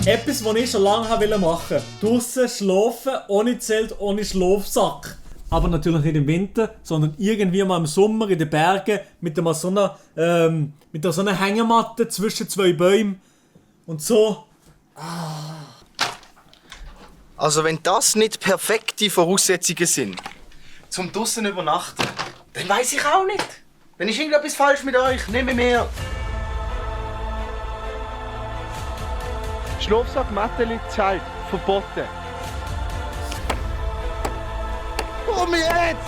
Etwas, was ich schon lange machen wollte. Draussen schlafen, ohne Zelt, ohne Schlafsack. Aber natürlich nicht im Winter, sondern irgendwie mal im Sommer in den Bergen mit so einer Hängematte zwischen zwei Bäumen. Und so. Also wenn das nicht perfekte Voraussetzungen sind, zum draussen übernachten, dann weiss ich auch nicht. Dann ist irgendetwas falsch mit euch, nicht mit mir. Schlafsack, Mätteli, Zelt, verboten. Komm jetzt!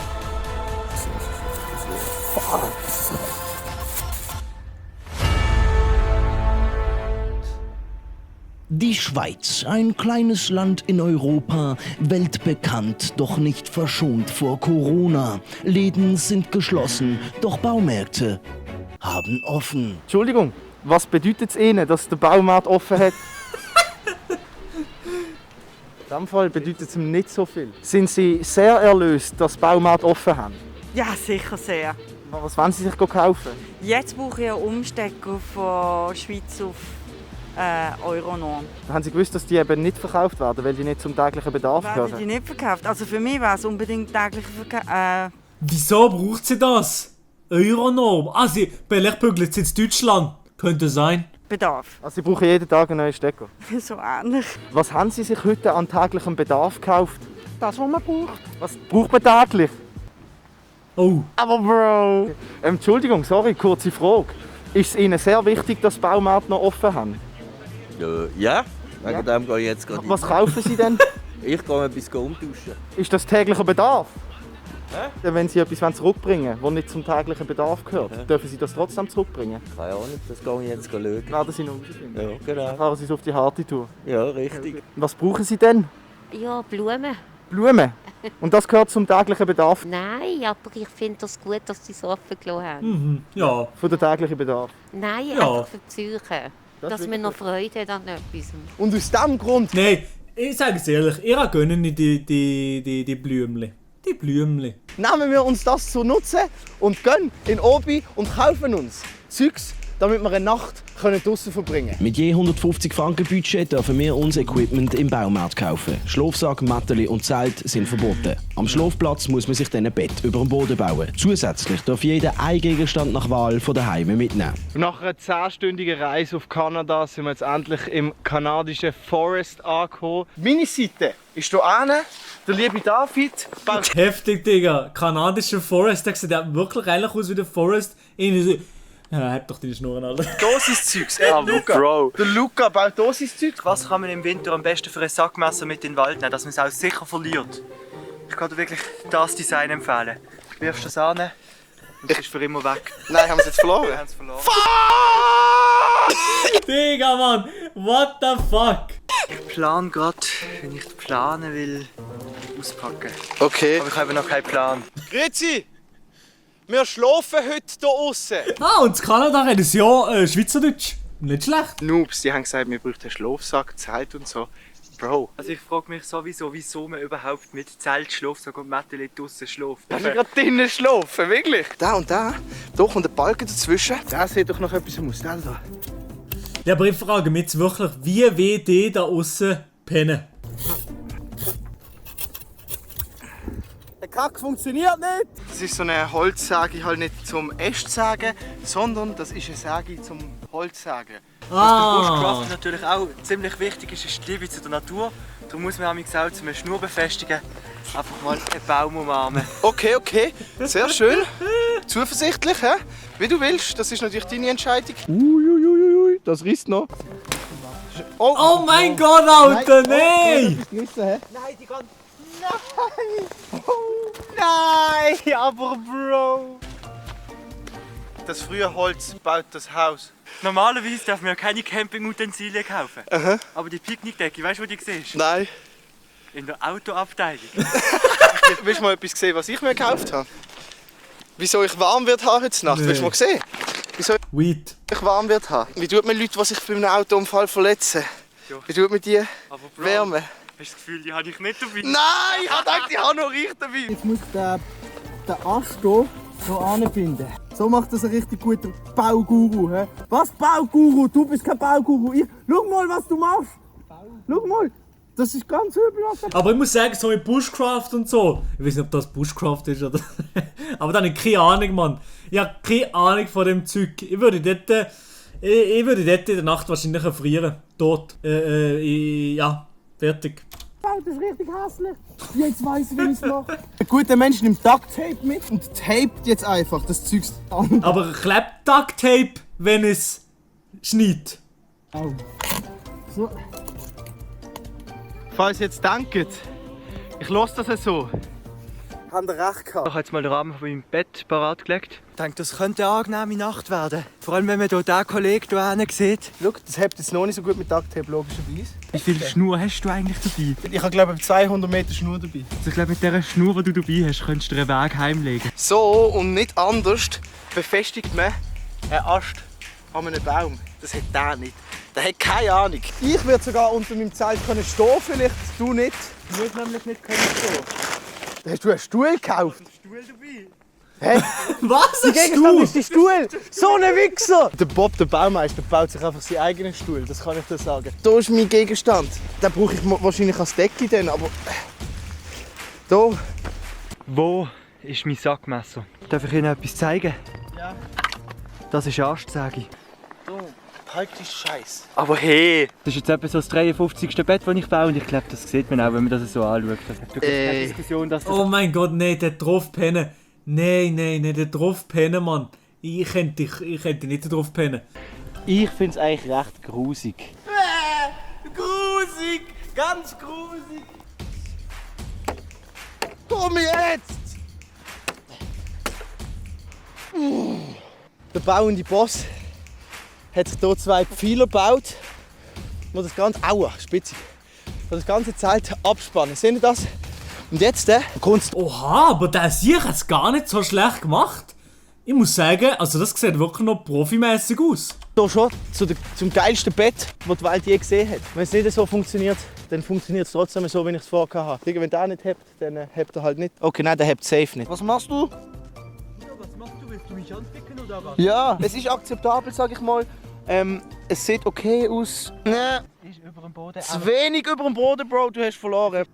Die Schweiz, ein kleines Land in Europa, weltbekannt, doch nicht verschont vor Corona. Läden sind geschlossen, doch Baumärkte haben offen. Entschuldigung, was bedeutet es Ihnen, dass der Baumarkt offen hat? In diesem Fall bedeutet es ihm nicht so viel. Sind Sie sehr erlöst, dass die Baumarkt offen haben? Ja, sicher sehr. Was wollen Sie sich kaufen? Jetzt brauche ich einen Umstecker von Schweiz auf Euronorm. Haben Sie gewusst, dass die eben nicht verkauft werden, weil die nicht zum täglichen Bedarf Werden die gehören? nicht verkauft? Also für mich wäre es unbedingt täglicher Verkauf. Wieso braucht sie das? Euronorm. Ah, vielleicht bügelt sie in Deutschland. Könnte sein. Bedarf. Also Sie brauchen jeden Tag einen neuen Stecker. So ähnlich. Was haben Sie sich heute an täglichem Bedarf gekauft? Das, was man braucht. Was braucht man täglich? Oh. Aber Bro! Entschuldigung, sorry, kurze Frage. Ist es Ihnen sehr wichtig, dass die Baumärkte noch offen haben? Ja, wegen dem gehe ich jetzt gerade Was kaufen Sie denn? Ich gehe etwas umtauschen. Ist das täglicher Bedarf? Wenn Sie etwas zurückbringen wollen, das nicht zum täglichen Bedarf gehört, dürfen Sie das trotzdem zurückbringen? Keine Ahnung, das gehe ich jetzt schauen. Werden Sie noch rausfinden? Ja, genau. Fahren Sie es auf die harte Tour. Ja, richtig. Was brauchen Sie denn? Ja, Blumen. Blumen. Und das gehört zum täglichen Bedarf? Nein, aber ich finde das gut, dass sie es offen gelassen haben. Ja. Für den täglichen Bedarf? Nein, Ja. einfach für die Psyche. Das Dass ist man noch wirklich Freude hat an etwas. Und aus diesem Grund... Nein, ich sage es ehrlich, ihr gönnt nicht die Blümchen. Die Blümchen. Nehmen wir uns das zu Nutzen und gehen in Obi und kaufen uns Zeugs, damit wir eine Nacht draussen verbringen können. Mit je 150 Franken Budget dürfen wir unser Equipment im Baumarkt kaufen. Schlafsack, Mätteli und Zelt sind verboten. Am Schlafplatz muss man sich dann ein Bett über dem Boden bauen. Zusätzlich darf jeder einen Gegenstand nach Wahl von daheim mitnehmen. Nach einer 10-stündigen Reise auf Kanada sind wir jetzt endlich im kanadischen Forest angekommen. Meine Seite ist hier hinten. Der liebe David baut... Heftig, Digga. Kanadischer Forest, der sieht wirklich ähnlich aus wie der Forest in... Ja, hab doch deine Schnurren, Alter. Dosiszeugs. Bro. Der Luca baut Dosiszeugs. Was kann man im Winter am besten für ein Sackmesser mit in den Wald nehmen, dass man es auch sicher verliert? Ich kann dir wirklich das Design empfehlen. Du wirfst das an und es ist für immer weg. Nein, haben wir es jetzt verloren? Wir haben es verloren. Digga, Mann. What the fuck? Ich plane gerade, wenn ich planen will, auspacken. Okay. Aber ich habe noch keinen Plan. Grüezi! Wir schlafen heute hier aussen. Ah, und in Kanada reden sie ja Schweizerdeutsch. Nicht schlecht. Noobs, die haben gesagt, wir bräuchten einen Schlafsack, Zelt und so. Bro, Also ich frage mich sowieso, wieso man überhaupt mit Zelt, Schlafsack und Mätteli draussen schläft. darf ich gerade drinnen schlafen, wirklich? Da und da. Da kommt ein Balken dazwischen. Der sieht doch noch etwas aus. Der da. Ja, aber ich frage mich jetzt wirklich, wie will die da aussen pennen? Der Kack funktioniert nicht. Das ist so eine Holzsäge, halt nicht zum Ästsägen, sondern das ist eine Säge zum Holzsägen. Ah. Was natürlich auch ziemlich wichtig ist, ist die Liebe zu der Natur. Darum muss man auch zum Schnur befestigen einfach mal einen Baum umarmen. Okay, okay. Sehr schön. Zuversichtlich, hä? Wie du willst. Das ist natürlich deine Entscheidung. Uiuiuiui, das riecht noch. Oh mein Gott, Alter, nein! Nein, die kann... Nein! Nein, aber Bro! Das frühe Holz baut das Haus. Normalerweise darf man ja keine Campingutensilien kaufen. Aber die Picknickdecke, weißt du, wo die siehst? Nein. In der Autoabteilung. Willst du mal etwas sehen, was ich mir gekauft habe? Wieso ich warm wird haben heute Nacht? Nee. Willst du mal sehen? Wieso Weed. ich warm wird haben? Wie tut man Leute, die sich bei einem Autounfall verletzen? Ja. Wie tut man die Aber Bro, wärmen? hast du das Gefühl, die habe ich nicht dabei? Nein, ich habe gedacht, ich habe noch ich dabei. Jetzt muss der Ast hier so anbinden. So macht das ein richtig guter Bauguru. He? Was Bauguru? Du bist kein Bauguru. Schau mal, was du machst. Schau mal, das ist ganz übel. Aber ich muss sagen, so mit Bushcraft und so, ich weiß nicht, ob das Bushcraft ist oder. Aber da habe ich keine Ahnung, Mann. Ich habe keine Ahnung von dem Zeug. Ich würde dort in der Nacht wahrscheinlich erfrieren. Tot. Ja, fertig. Das ist richtig hässlich. Jetzt weiss ich, wie ich es mache. Ein guter Mensch nimmt Ducktape mit und tapet jetzt einfach das Zeug an. Aber klebt Ducktape, wenn es schneit. Au. So. Falls ihr jetzt denkt, ich lasse das so. Haben ihr recht gehabt? Ich habe jetzt mal den Rahmen von meinem Bett parat gelegt. Ich denke, das könnte eine angenehme Nacht werden. Vor allem, wenn man hier den Kollegen hier hinten sieht. Schau, das hebt jetzt noch nicht so gut mit Ducktape, logischerweise. Wie viel Schnur hast du eigentlich dabei? Ich habe, glaube ich, 200 Meter Schnur dabei. Also ich glaube, mit dieser Schnur, die du dabei hast, könntest du dir einen Weg heimlegen. So und nicht anders befestigt man einen Ast an einem Baum. Das hat der nicht. Der hat keine Ahnung. Ich würde sogar unter meinem Zelt können stehen, vielleicht du nicht. Ich würde nämlich nicht können stehen. Hast du einen Stuhl gekauft? Stuhl dabei? Hä? Was? Die Ein Gegenstand Stuhl? ist die Stuhl! So ein Wichser! Der Bob, der Baumeister, baut sich einfach seinen eigenen Stuhl, das kann ich dir sagen. Da ist mein Gegenstand. Den brauche ich wahrscheinlich als Decke dann, aber... Da. Wo ist mein Sackmesser? Darf ich Ihnen etwas zeigen? Ja. Das ist Arschsäge. Halt die Scheiße. Aber hey! Das ist jetzt etwa so das 53. Bett, das ich baue und ich glaube, das sieht man auch, wenn man das so anschaut. Du keine Diskussion, dass das... Oh mein Gott, nein, der drauf pennen. Nein, der drauf pennen, Mann. Ich könnte nicht drauf pennen. Ich finde es eigentlich recht grusig. Grusig! Ganz grusig! Komm jetzt! Der bauende Boss hat sich hier 2 Pfeiler gebaut, die das ganze, spitzig, die das ganze Zelt abspannen. Seht ihr das? Und jetzt kommt Oha, aber der Sieg hat es gar nicht so schlecht gemacht. Ich muss sagen, also das sieht wirklich noch profimäßig aus. hier schon zum geilsten Bett, das die Welt je gesehen hat. Wenn es nicht so funktioniert, dann funktioniert es trotzdem so, wie ich es vorher hatte. Wenn der nicht hebt, dann hebt er halt nicht. Okay, nein, der hebt safe nicht. Was machst du? Was machst du? Willst du mich anpicken oder was? Ja, es ist akzeptabel, sag ich mal. Es sieht okay aus. Nee, Ist über dem Boden. zu wenig über dem Boden, Bro, du hast verloren.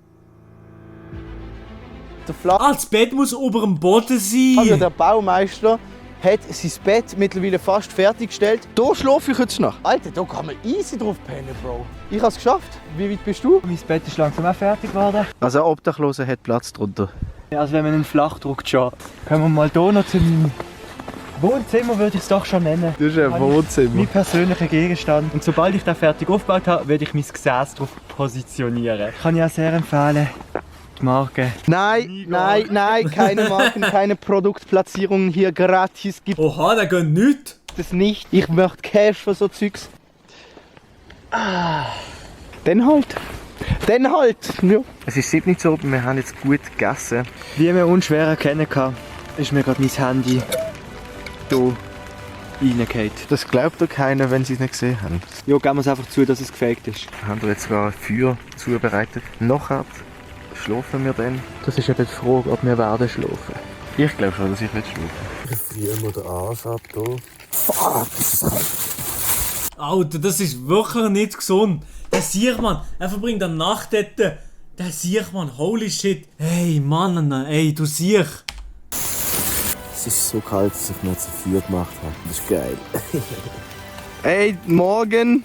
Der Das Bett muss über dem Boden sein. Also der Baumeister hat sein Bett mittlerweile fast fertiggestellt. Hier schlafe ich jetzt noch. Alter, da kann man easy drauf pennen, Bro. Ich habe es geschafft. Wie weit bist du? Mein Bett ist langsam auch fertig geworden. Also ein Obdachloser hat Platz drunter. Also wenn man einen flach drückt schon. Können wir mal hier noch zu meinem Wohnzimmer, würde ich es doch schon nennen. Das ist ein Wohnzimmer. Mein persönlicher Gegenstand. Und sobald ich den fertig aufgebaut habe, werde ich mein Gesäß darauf positionieren. Kann ich auch sehr empfehlen. Die Marke. Nein, keine Marken, keine Produktplatzierungen hier gratis gibt Oha, der geht nicht. es nicht. Ich möchte Cash für so Zeugs. Dann halt. Ja. Es ist 7 Uhr, wir haben jetzt gut gegessen. Wie man unschwer erkennen kann, ist mir gerade mein Handy hier reingefallen. Das glaubt doch keiner, wenn sie es nicht gesehen haben. Ja, geben wir es einfach zu, dass es gefaked ist. Haben wir jetzt sogar ein Feuer zubereitet. Nachher schlafen wir dann. Das ist eben die Frage, ob wir werden schlafen. Ich glaube schon, dass ich nicht schlafen. Ich friere mir den Arsch ab hier. Alter, das ist wirklich nicht gesund. Der Sieg, Mann, er verbringt eine Nacht dort. Der Sieg, Mann, holy shit. Hey, Mann, ey, du Sieg. Es ist so kalt, dass ich mir jetzt ein Feuer gemacht habe. Das ist geil. Hey, morgen.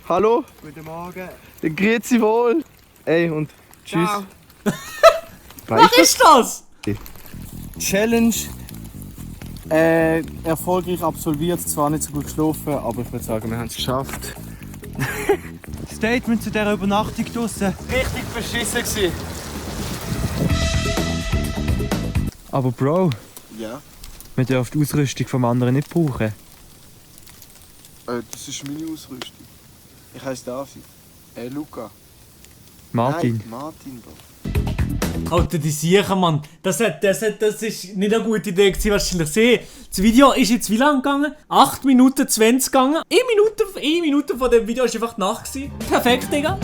Hallo? Guten Morgen. Dann grüezi wohl. Ey, und tschüss. Was ist das? Challenge erfolgreich absolviert, zwar nicht so gut geschlafen, aber ich würde sagen, wir haben es geschafft. Statement zu dieser Übernachtung draussen. Richtig beschissen gewesen. Aber Bro, Ja, man darf die Ausrüstung vom anderen nicht brauchen. das ist meine Ausrüstung. Ich heiße David. Luca. Martin. Nein, Martin, Bro. Alter, die Siechen, Mann. Das ist nicht eine gute Idee gewesen, wahrscheinlich sehen. Das Video ist jetzt wie lang gegangen? 8 Minuten 20 gegangen. 1 Minute von dem Video war einfach Nacht gewesen. Perfekt, Digga.